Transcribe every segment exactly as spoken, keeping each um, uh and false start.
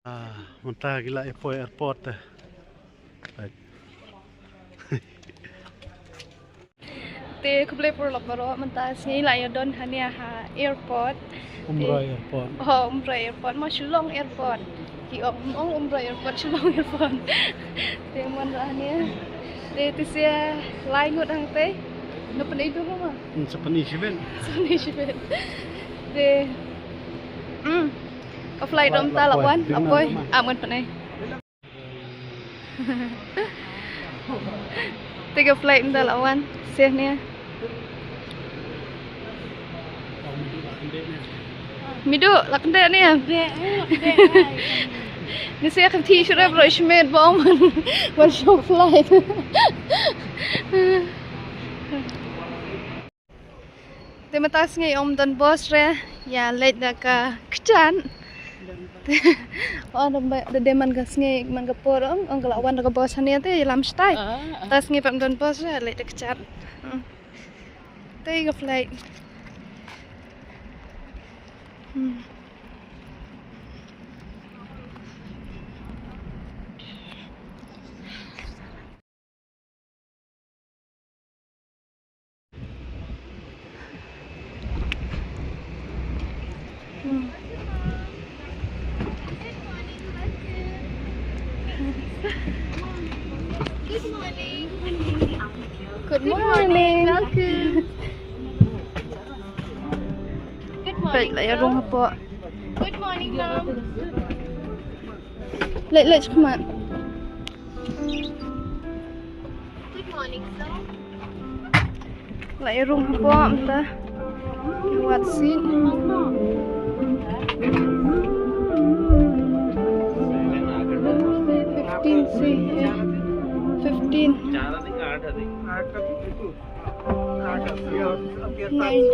Ah, mynta ki la ïa poi airport te. Te khublei pyrlok baroh, mynta sngi la ïa don hangne ha airport. Umroi Airport. Oh, Umroi Airport, ma Shillong Airport. Ki ong, ong Umroi Airport, Shillong Airport. Te mon ra hangne. Te te sia lai ngut hangtei. Na pynei dur ma. Hmm, sa pynei shibit. Sa pynei shibit. Te. Hmm. Ka flight mynta la wan, la poi. Ah, mon pynei. Te ka flight mynta la wan. Seh ne. Midu, la kynde ne. Ni seh ka thi shuh re bro, shmet bom. Wan shong flight. Te mynta sngi ym don bos re, ïa leit da ka kjat. Oh, da dei man ka sngi, man ka por, ong, ong ka la wan da ka bos hangne te ïalam shatai. Ah, ah. Mynta sngi pat ym don bos re, leit da ka kjat. Hmm. Te ka flight. Hmm. Good morning. Welcome. Good morning. Peit la ïa rung hapoh. Good morning, ma'am. Leit, leit, come on. Good morning, sir. La ïa rung hapoh mynta. Wat seat. Fifteen seat. Fifteen. Nine.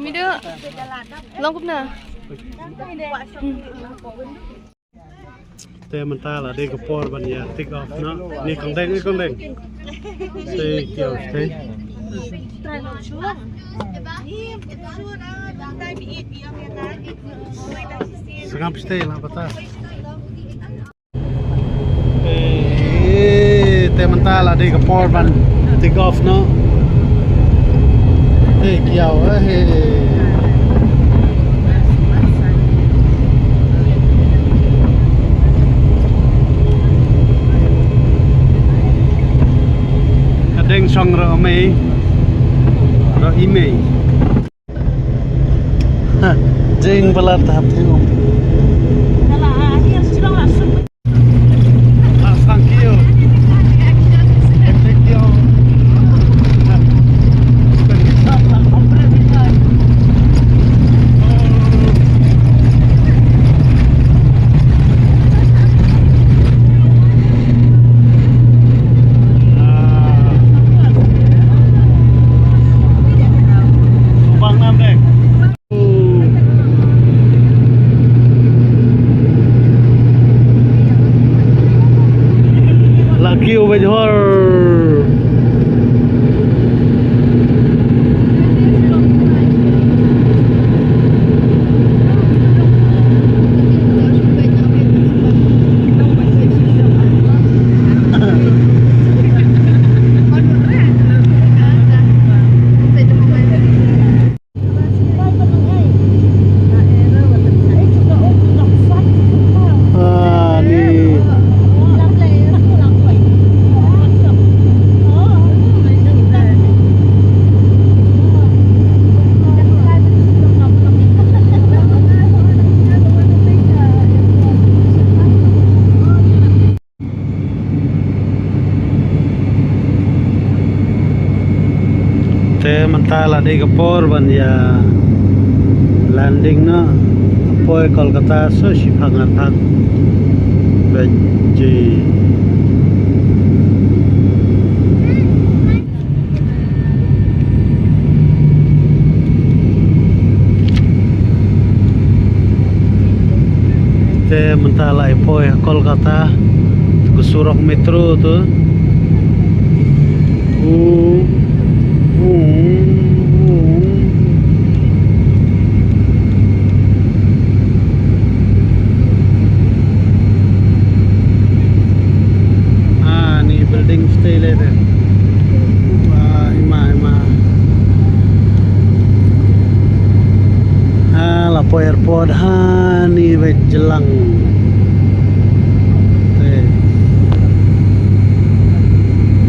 Midu. Long kumno? Te mynta la dei ka por ban ïa take off noh. Ni kong deng, ni kong deng. Te kiaw te. Sngap te la bata. Eh, te mynta la dei ka por ban take off noh. Te kiaw, eh. Ka deng shong ro mei. Ro i mei. Jing balat hap thing um. Ah, thank you. Thank you. Ah. Bang nam dek. La kiew bad hor. Te mynta la dei ka por ban ïa landing noh. Poi Kolkata sa shiphew ngat phak baje. Te mynta la ïa poi ha Kolkata, ka surok metro tu. U Ah, ni building stay le de. Wah, ima, ima. Ah, la poi airport ha ni ba jlang. Te.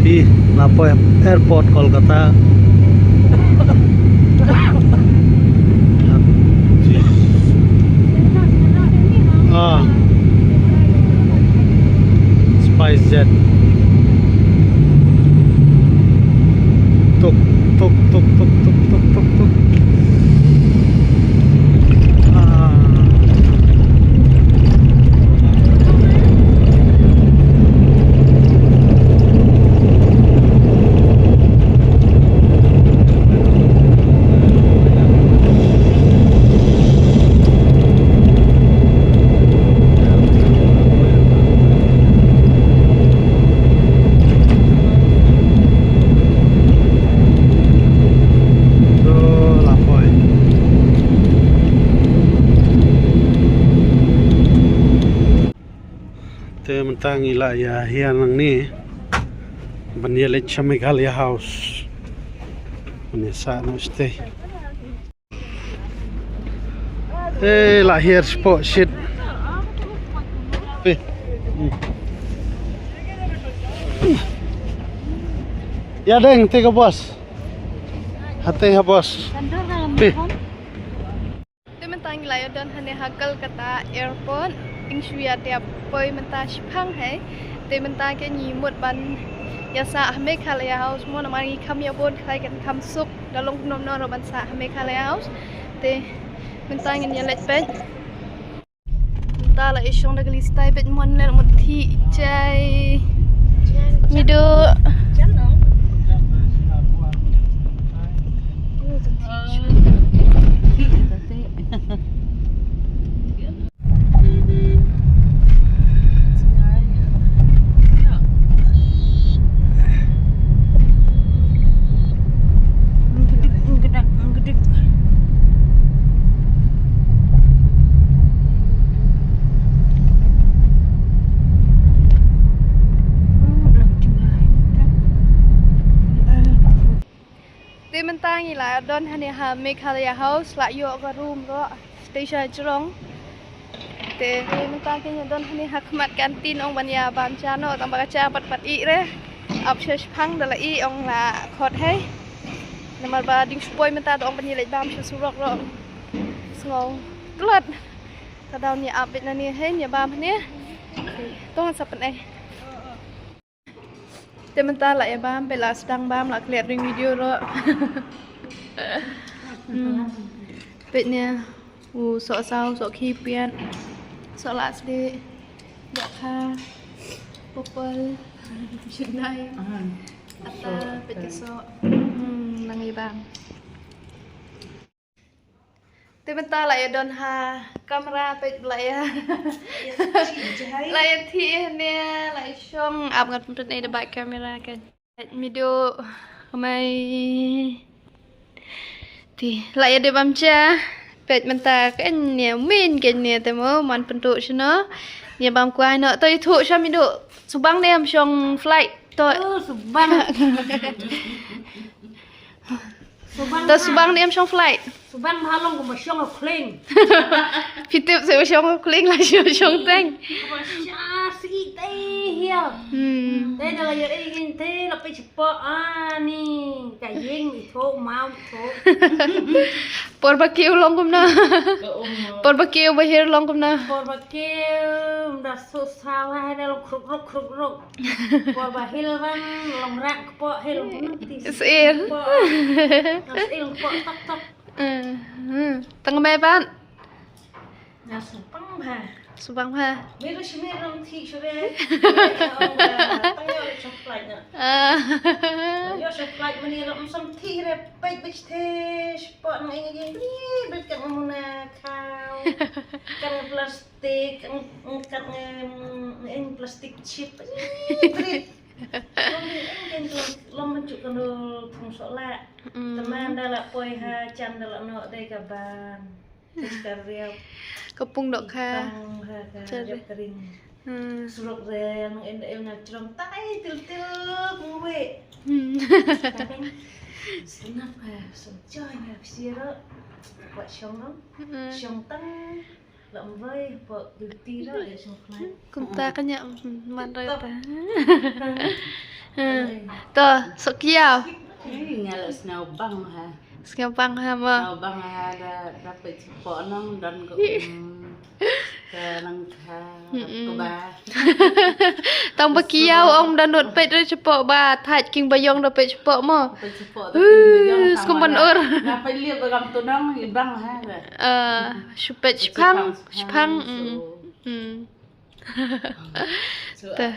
Hi, la poi airport Kolkata. Ah. SpiceJet. Tuk, tuk, tuk, tuk. Ah. To la poi. Te mynta ngi la ïa hiar nangne ban ïa leit sha Meghalaya House. Ban ïa sah noh shatei. Eh, la hiar spot shit. Pi. Ïa deng te ka bus. Hatei ha bus. Pi. Te mynta ngi la ïa don hangne ha Kolkata Airport. Ing shu ïa tiap poi mynta shipang hei. Te mynta ke ngi mut ban ïa sah ha Meghalaya House mo, namar ngi kham ïa bun khlei kan kham suk. Da long kumno kumno ruh ban sah ha Meghalaya House. Te mynta ngin ïa leit peit. Mynta la i shong da ka list ai peit mon ler mut thi jai. Mido. Te mynta ngi la don hangne ha Meghalaya House, la ïoh ka room ruh, station jrong. Te mynta ngi don hangne ha khmat canteen, ong ban ïa bam cha noh, tang ba ka cha pat pat ih re. Ap sha shipang da la ih ong la khot hei. Namar ba ding shu poi mynta da ong ban ïa leit bam sha surok ruh. Sngew tlot. Ka daw ngi ap beit nangne hei, ngi bam hangne. Te to ngan sa pyneh. Te mynta la ïa bam, peit la sdang bam, la klet ring video ruh. Hmm. Peit ne, u soh saw, soh khie piat, soh la sdie, dohkha, popol, shynai, ata, peit ka soh. Hmm, nang ïa bam. Te mynta la ïa don ha kamra, peit la ïa. La ïa thiah ne, la ïa shong, ap ngan pyntrei da bak kamera kan. Peit Mido, mai. Te la ïa dep bam cha. Peit mynta kan ne, min kan ne te mo, man pyntuh shano. Ne bam kwai noh, to ïa thuh sha Mido. Subang ne ym shong flight to. Oh, subang. Subang. To ha. Subang ne ym shong flight. Subang ha long kumba shong ha khlieng. Phi tip se ba shong ha khlieng la shong shong teng. Kumba sha si te hial. Hmm. Te da la ïa ei ngin te la peit shapoh ani. Ka ïing i tho mau tho. Por ba kiew long kumno. Por ba kiew ba hir long kumno. Por ba kiew da so saw ha da long kruk kruk kruk kruk. Por ba hil bang long rak kpoh hil. Sir. Sir kpoh tok tok. Eh, hmm. Tang mai ban. Na subang bha. Subang bha. Mero shimir ram thi shure. Tang yo chocolate na. Ah. Yo chocolate mani ram sam thi re peit bich the spot ngai ngai bit kan muna khau. Kan plastic. Tik, ang, ang kat nge, mm, eng plastik chip. Ih, trik. Lom, eng, eng, lom, lom, menjuk kan. Sok lah. Mm. Teman da lah poi ha, jan da lah noh dei ka ban. Terus ka riap. Ka pung dok ka. Pang ha ka riap ka ring. Hmm. Surok re nang en em na trong tai til til ngwe. Hmm. Tapi senap ka, so joy ka siro. Kuat shong ang. Hmm. Shong tang. Lam vai pa duty ra ya shong khlai. Kumta ka nya, mm, man ra ta. To, sok kiaw. Nga la sngew bang ha. Sngew bang ha mo. Sngew bang ha da da peit chepoh nong don ko, mm, ka nang kha. Mm-mm. Ko ba. Tang ba kiaw ong da nud peit re chepoh ba thait king ba yong da peit chepoh mo. Peit chepoh da king ba yong. Skum ban ur. Nga peit liep ba gam tu nong i bang ha. Eh, shu peit shipang, shipang, mm. Mm. Ta.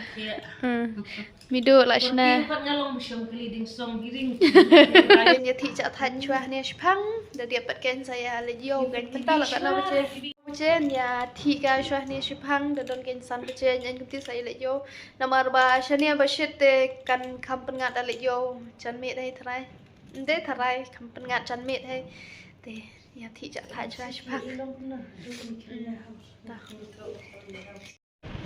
Mm. Mido la shna. Pat nga long shong kali ding song giring. Ïa thik cha thait chwa ne shipang. Da dia pat ken sa ïa le yo gan kita la kana bache. Bache ïa thik ka chwa ne shipang da don ken san bache nyan kumti sa ïa le yo. Namar ba shane ba shit te kan kham pynngat da le yo. Jan me dai trai. Nde tharai kham pynngat jan miet hei. Te ïa thik cha thait chwa shipang.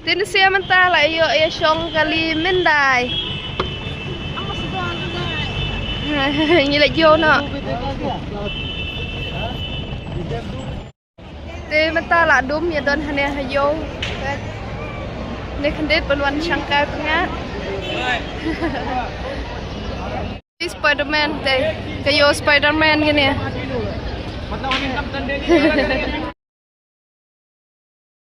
Te nasi mynta la ïoh ïa shong kali myndai. Ngi la ïoh noh. Te mynta la dum ïa don hane ha ïew. Ne khyndiat ban wan shangkai pyngngad. Spider-Man te. Ka ïew Spider-Man kane.